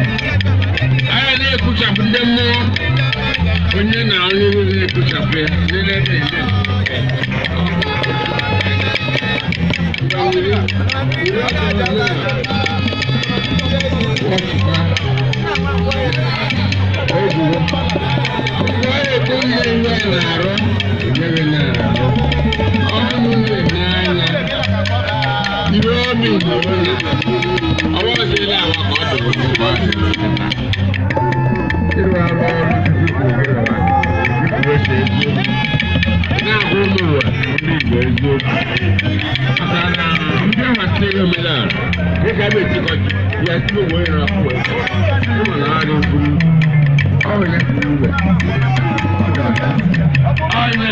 Anyị na-ekwuchapụ ndị mmụọ, onye na onye na-ekwuchapụ ya nlele na-eme. Ngwa were ọkụ na wọchịkwa ejiro. Ngwa ekwu mmiri na-arụ, ejere na-arụ. Ọnụ na-ene anya. Iwe obi gburu na ọwọ́ sí ilé àwọn kan dùn ní wọ́n ti lò nípa. Ịrụ arụ ọrụ Chukwu kwuru gị na ikwuwe si eziokwu. Na-agwa ụmụ ụwa ndị Igbo eziokwu. Maka na ndị ahụ asịrị omenala dịka ebe etikọji ya si onwe ya na-akwụ ụmụ na arụ kwuru. Ọ ya kwuru iwe. Ọ ya